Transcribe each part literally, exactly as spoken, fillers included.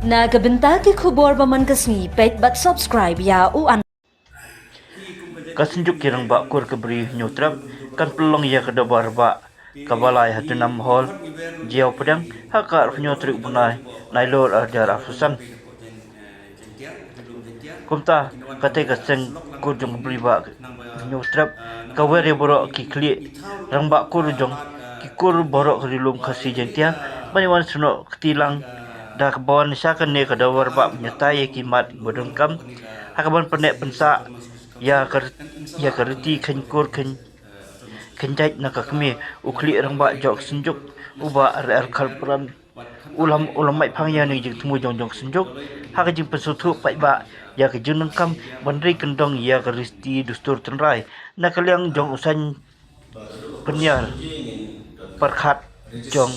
Na ka bynta ki khubor ba man ka sngi, peit bad subscribe ïa u an. Ka Synjuk ki Rangbah Kur ka Bri Hynñiewtrep kan pynlong ïa ka Dorbar Bah kaba lai ha Dynam Hall, Jaiaw Pdeng, ha ka arphew hynñiew tarik u bnai Nailur arhajar arphew san. Kumta, katei ka Seng Kur jong ka Bri Bah Hynñiewtrep ka wer ïa baroh ki khlieh rangbah kur jong ki kur baroh ka Ri Lum Khasi Jaiñtia ban ïa wan snoh kti lang da kaba wan sha kane ka Dorbar Bah ban ïatai ïa ki mat ba donkam ha kaban pynneh pynsah ïa ka, ïa ka riti kheiñ kur kheiñ, kheiñ jait na ka kmie. U khlieh rangbah jong ka Synjuk, u Bah R R Kharpran, u la, u la mait phang ïa kane ka jingthmu jong, jong ka Synjuk ha ka jingpynsngewthuh paidbah ïa ka jingdonkam ban ri kyndong ïa ka riti dustur tynrai na ka liang jong u saiñ pynïar pyrkhat jong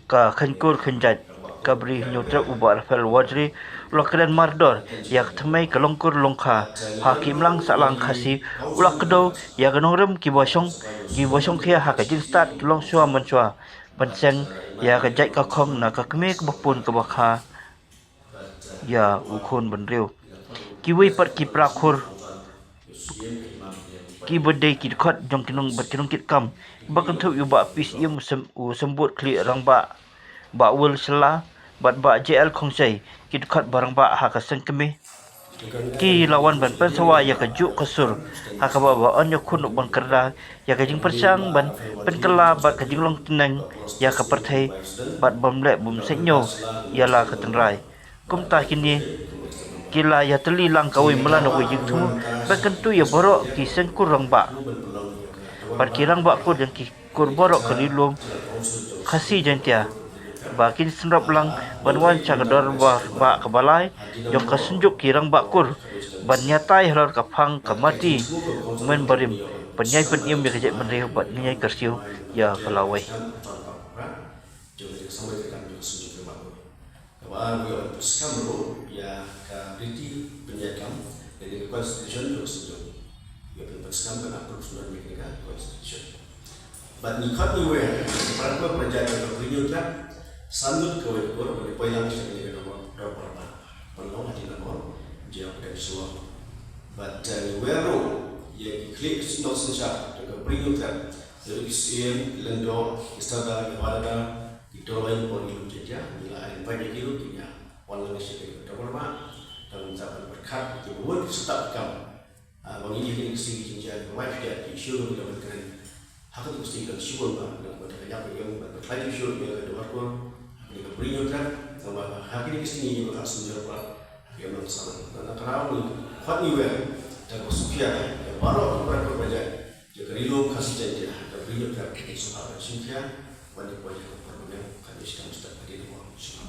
ka kheiñ kur kheiñ jait ka Bri Hynñiewtrep, u Bah Raphael Warjri, u la kren mardor ïa ka thymmei ka longkur longkha ha ki imlang sahlang Khasi. U la kdew ïa ka nongrim kiba shong, kiba shongkhia ha ka jingstad ki longshuwa manshuwa ban seng ïa ka jait ka khong na ka kmie kaba pun kaba kha ïa u khun bynriew. Kiwei pat ki para kur, kiba dei ki dkhot jong ki nong bad ki nongkitkam, ba kynthup ïa u Bah P C M, u Sym-, u Symbud Khlieh Rangbah, Bah Will Shylla bad Bah J L Khongsei, ki dkhot ba rangbah ha ka Seng Kmie, ki la wan ban pynsawa ïa kajuh ka sur ha kaba ba yn ïakhun ban kyrda ïa ka jingpyrshang ban pynkylla bad ka jinglong tneng ïa ka pyrthei bad bym leh bym sngewthuh ïa la ka tynrai. Kumta kine ki la ïatylli lang kawei mala na kawei jingthmu ban kyntu ïa baroh ki seng kur rangbah bad ki rangbah kur jong ki kur baroh ka Ri Lum Khasi Jaiñtia ba kin synrop lang ban wan sha ka Dorbar Bah kaba lai jong ka Synjuk ki Rangbah Kur ban ïatai halor ka phang ka mati mynbarim ban ïai pynim ïa ka jaitbynriew bad ïai kyrsiew ïa ka lawei. Jong ka jingsamoi treikam jong ka Synjuk Rangbah Kur. Kaba ar, ngi ïoh ban pynskhem ruh ïa ka riti pynïaid kam lane ka constitution jong ka Synjuk. Ngi ïoh ban pynskhem ban approve noh ïa kane ka constitution. Bad ngi khot ngi wer ïa ki para kur para jait jong ka Bri Hynñiewtrep, san ngut kawei ka kur ban ïa poi lang sha kane ka Dorbar, Dorbar Bah ban long ha Dynam Hall, Jaiaw Pdeng, Shillong. Bad, eh, ngi wer ruh ïa ki khlieh ki nongsynshar jong ka Bri Hynñiewtrep, naduh ki Syiem, ki Lyngdoh, ki Sardar, ki Bah Dada, ki Doloi bad ki Lum Jaiñtia. Ngi la ai invite ïa ki ruh, kin ïa wan lang sha kane ka Dorbar Bah, tang ban pyrkhat ïa kiba bun ki step ki kam, ah, ba ngi ïa kine ki sngi ki jingjia kiba wai phi, ki issue kiba ngi la ban kren. Ha kata ka sngi kan shu wan ba nang ba da ka ïap ka ïeng ban pynkylla issue ïa ka Dorbar Kur ha kane ka Bri Hynñiewtrep. Tang ba ha kine ki sngi ngi ba ka sngi Dorbar ha ka imlang sahlang. Nangta ka daw ngi khot ngi wer da kaba sngewkhia ïa baroh ki para kur para jait jong ka Ri Lum Khasi Jaiñtia ha ka Bri Hynñiewtrep, ki sngewbha ban shim khia ban ïa poi ha ka por ba biang, kane shi taïew step hadien ba shim.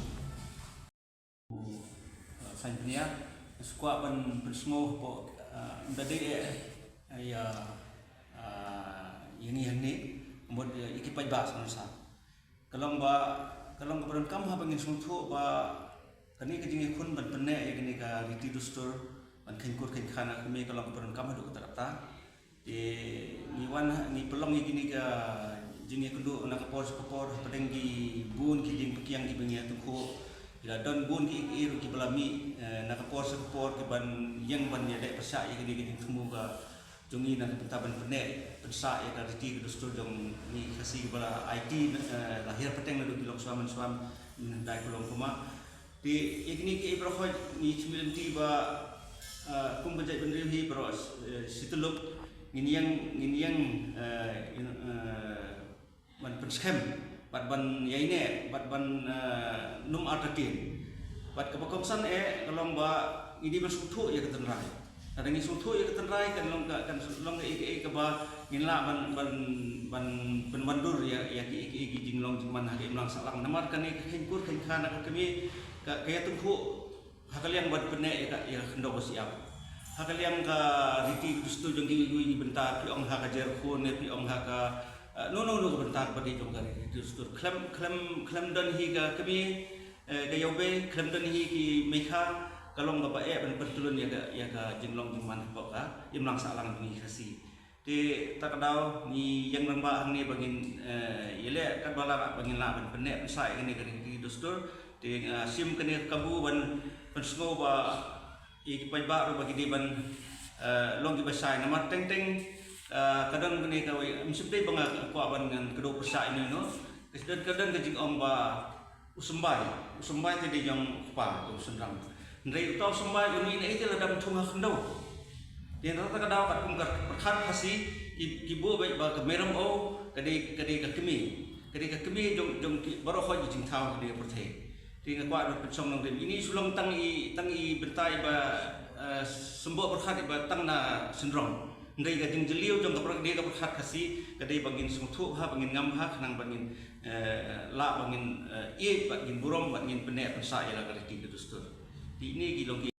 Uh, saiñ pynïar, sngewbha ban pynsngew hapoh, uh, ynda dei eh, ïa, uh, ïa ngi hangne, mut, uh, ïa ki paidbah sngewsih. Ka long ba, ka long kaba donkam haba ngin sngewthuh ba kane ka jingïakhun ban pynneh ïa kane ka riti dustur ban kheiñ kur kheiñ kha na ka kmie ka long kaba donkam haduh katta katta. Te ngi wan, ngi pynlong ïa kine ka jingïakynduh na ka por sha ka por hapdeng ki bun ki jingpynkhiang kiba ngi ïa tyngkhuh. Ki la don bun ki, ki ruh kiba la mih, eh, na ka por sha ka por kiban ïeng ban ïadei pyrshah ïa kine ki jingthmu ka jong ngi na ka bynta ban pynneh pynsah ïa ka riti ka dustur jong ngi Khasi kiba la aiti, eh, la hiar pateng naduh ki longshuwa manshuwa, mm, dei ka long kumba. Te ïa kine kiei baroh ngi shim lynti ba, eh, kum ka jaitbynriew hi baroh, eh, shi tyllup ngin ïeng, ngin ïeng, eh, in, eh, ban pynskhem bad ban ïaineh bad ban, eh, nym artatien. Bad kaba kongsan eh ka long ba ngi dei ban sngewthuh ïa ka tynrai. Lada ngi sngewthuh ïa ka tynrai kan long ka, kan long kaei kaei kaba ngin lah ban, ban, ban pynwandur ïa, ïa kiei kiei ki jinglong jingman ha ka imlang sahlang. Namar kane ka kheiñ kur kheiñ kha na ka kmie ka, ka ïatyngkhuh ha ka liang ban pynneh ïa ka, ïa ka khyndew ba shyiap. Ha ka liang ka riti ka dustur jong kiwei kiwei ki bynta, phi ong ha ka jer khun ne phi ong ha ka, eh, no no no ka bynta kaba dei jong ka riti ka dustur. Khlem, khlem, khlem don hi ka kmie, eh, ka ïawbei, khlem don hi ki meikha, ka long kaba eh ban pyntyllun ïa ka, ïa ka jinglong jingman hapoh ka imlang sahlang jong ngi Khasi. Te ta ka daw ngi ïeng rangbah hangne ba ngin, eh, ïaleh katba lah ba ngin lah ban pynneh pynsah ïa kane ka riti dustur. Te nga shim kane ka kabu ban pynsngew ba ïa ki paidbah ruh ba ki dei ban, eh, long kiba shai. Namar teng teng, eh, ka don kane kawei, ym shym dei ba nga kwah ban ngan kdew pyrshah ïa no ïa no. Ka don, ka don ka jingong ba u symbai, u symbai te dei jong u kpa, jong u shynrang. Hynrei uta u symbai u ïohi na ei te lada ym thung ha khyndew. Te na kata ka daw katkum ka pyrkhat Khasi ki, ki buh beit ba ka Merom O ka dei, ka dei ka kmie. Ka dei ka kmie jong, jong ki baroh khoit ki jingthaw ha kane ka pyrthei. Te nga kwah ban pynshong nongrim. Ine i shu long tang i, tang i bynta iba, eh, symboh pyrkhat iba tang na syndrome. Hynrei ka jingjylliew jong ka pyrkhat, ka pyrkhat Khasi ka dei ba ngin sngewthuh bha, ba ngin ngam bha, khnang ba ngin, eh, lah ba ngin, eh, ïeit, ba ngin burom, ba ngin pynneh pynsah ïa la ka riti ka dustur. Te ine ki long ki